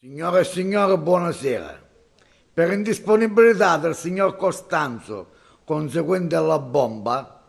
Signore e signori, buonasera. Per indisponibilità del signor Costanzo conseguente alla bomba,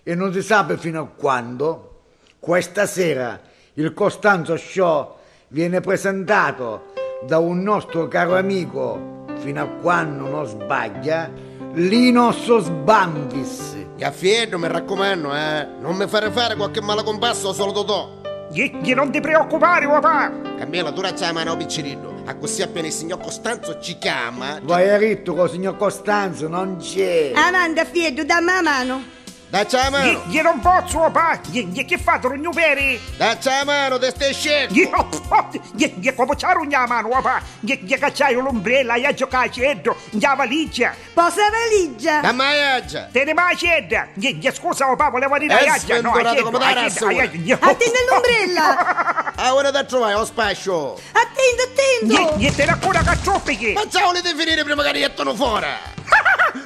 e non si sa fino a quando, questa sera il Costanzo Show viene presentato da un nostro caro amico, fino a quando non sbaglia, Lino Sosbandis. Gaffietto, mi raccomando, eh, non mi fare fare qualche mala comparsa solo Totò. Gli, non ti preoccupare, papà! Camilla, tu la mano piccinino. A così appena il signor Costanzo ci chiama. Vai a ritto con il signor Costanzo, non c'è. Amanda, Fiedo, dammi la mano. Dacci la mano! Gli, non posso, papà! Gli, gli che fate, rugnu peri? Dacci la mano, te stai scecco! Gli, oh, oh, gli, gli come c'ha rugna la mano, papà? Gli, gli cacciaio l'ombrella, gli giocare a gli la valigia! Posa valigia! Dammi la iaggia! Te ne ma la Gli, gli scusa, papà, volevo dire la iaggia! No, a come da razza! Attendo l'ombrella! Ah, ora da trovare, lo spascio! Attendo, attendo! Gli, gli te la cura caccioppichi! Ma ciao, volete finire prima che riettano fuori!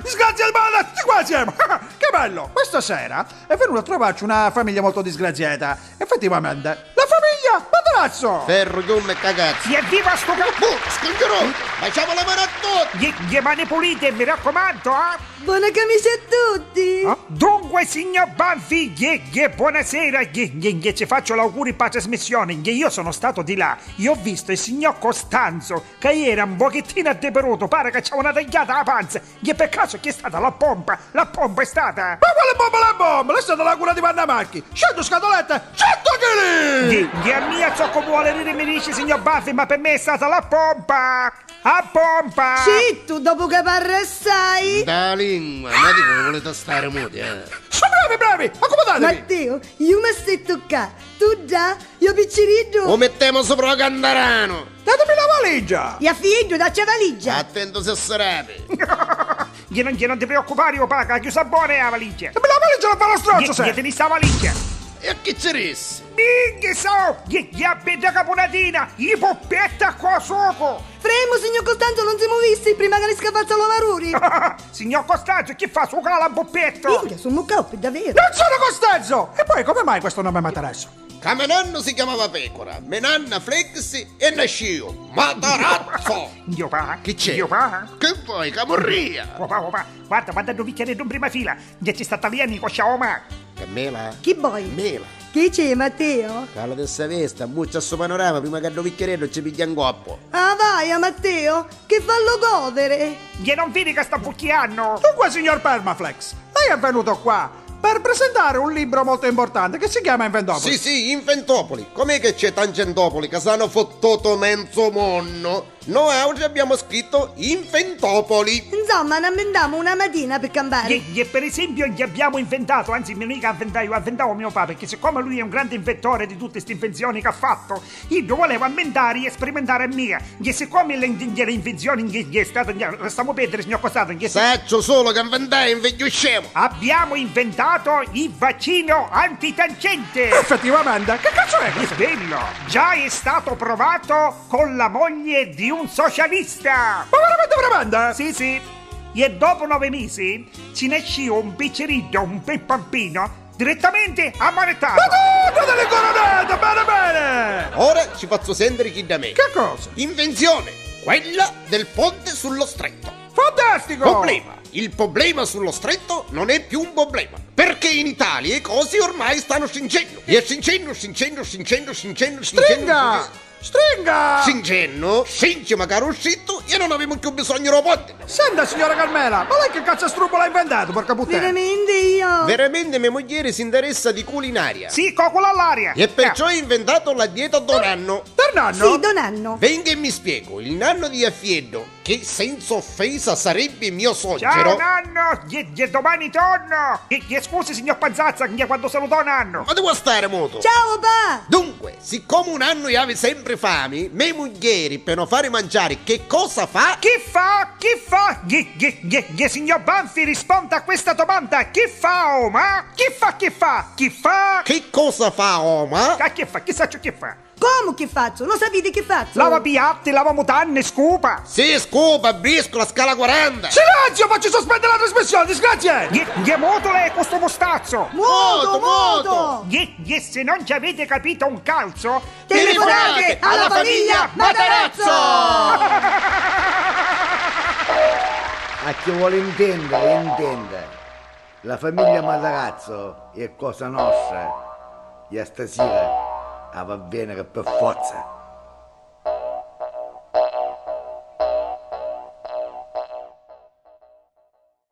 Disgraziata, tutti qua siamo! Che bello! Questa sera è venuta a trovarci una famiglia molto disgraziata. Effettivamente, la famiglia Matarazzo! Ferro, chiume e cagazzo! E viva sto cazzo! Oh, scongiuro! Facciamo la mano a tutti! Gli, gli mani pulite, mi raccomando, eh! Buona camicia a tutti! Ah? Dunque, signor Banfi, gli, gli, buonasera, gli, gli, gli, ci faccio l'auguri per la trasmissione. Gli, io sono stato di là e ho visto il signor Costanzo che era un pochettino addeperuto, pare che c'era una tagliata alla panza. Gli per caso che è stata la pompa? La pompa è stata? Ma quale bomba la bomba? È stata la cura di Vanna Marchi! 100 scatolette, 100 kg! Gli, gli a mia so come vuole dire mi dice signor Banfi, ma per me è stata la pompa! A pompa! Sì, tu dopo che parli sai! Da lingua, ma dico che volete stare muti, eh? Sono bravi, bravi! Accomodatevi! Matteo, io mi sto qua, tu già, io picciriddo! O mettiamo sopra il candarano! Datemi la valigia! Ya figlio, dacci la valigia! Attento se sarebbe! Gli non, gli non ti preoccupare, io paga, chiusa buona è la valigia! Dammi la valigia, non fa lo strozzo, se! Gli tieni sta valigia! E a chi ci risse? Minchia so! Gli, gli abbia caponatina! I poppetta qua suoco! Fremo, signor Costanzo, non siamo visti prima che ne scapazza lo varuri! signor Costanzo, chi fa? Suca la poppetto! Minchia, sono muccao, per davvero! Non sono Costanzo! E poi come mai questo nome Matarazzo? Come nonno si chiamava Pecora, me nanna Flexi e nascio Matarazzo! Io pa? Chi c'è? Io pa? Che vuoi, camorria? Opa, opa, guarda, guarda dove bicchiere in prima fila! Che ci sta Taliani con Xiaoma! Carmela? Chi vuoi? Mela! Chi c'è, Matteo? Cala questa vesta, muccia sto panorama prima che il bicchierello ci piglia un coppo. Ah vai, a Matteo, che fallo godere! Gli non vedi che sta fucchiando? Dunque, signor Permaflex, lei è venuto qua per presentare un libro molto importante che si chiama Inventopoli. Sì, sì, Inventopoli. Com'è che c'è Tangentopoli che s'hanno fottuto mezzo mondo? Noi oggi abbiamo scritto Inventopoli. Insomma, ne inventiamo una mattina per campare. Gli, gli, per esempio, gli abbiamo inventato, anzi, mica inventato, io inventavo mio papà, perché siccome lui è un grande inventore di tutte queste invenzioni che ha fatto, io volevo inventare e sperimentare a mia. Gli, siccome le, le invenzioni gli, gli è stato, gli, stiamo perdere, signor Costato. Gli, Saccio solo che inventai, invento scemo. Abbiamo inventato il vaccino antitangente. Effettivamente, che cazzo è questo? Bello. Già è stato provato con la moglie di un socialista! Ma veramente, veramente? Sì, sì. E dopo 9 mesi ci nasce un piccerino, un bel bambino, direttamente ammanettato! Madonna delle coronate! Bene, bene! Ora ci faccio sentire chi da me. Che cosa? Invenzione! Quella del ponte sullo stretto. Fantastico! Problema! Il problema sullo stretto non è più un problema. Perché in Italia i cosi ormai stanno stringendo. E stringendo, stringendo, stringendo, stringendo, stringendo. Stringa! Stringendo, stringe magari uscito e non avevo più bisogno di ponte. Senta signora Carmela, ma lei che cazzo strubo l'ha inventato, porca puttana? Veramente io? Veramente mia moglie si interessa di culinaria. Sì, cocola all'aria. E perciò ha inventato la dieta Donanno. Donanno? Sì, Donanno. Venga e mi spiego, il nonno di Affieddo, che senza offesa sarebbe mio suocero. Ciao nonno, gli, gli domani torno. Gli, gli scusi signor Panzazza, gli quando salutò nonno. Ma devo stare muto. Ciao papà. Dunque, siccome un anno ave sempre fame, me moglie per non fare mangiare che cosa fa? Chi fa? Chi fa? Gli, gli, gli, gli signor Banfi risponde a questa domanda. Chi fa, Oma? Chi fa? Chi fa? Chi fa? Che cosa fa, Oma? Ah, chi fa? Chi sa che fa? Come che faccio? Non sapete che faccio? Lava piatti, lava mutande, scupa! Sì, scupa, briscola, scala 40! Silenzio, faccio sospendere la trasmissione, disgrazie! Gli, gli moto lei questo mostazzo! Moto, moto! Gli, gli, se non ci avete capito un calzo, telefonate alla famiglia Matarazzo! A chi vuole intendere, intende. La famiglia Matarazzo è cosa nostra. E a stasera va a venire per forza.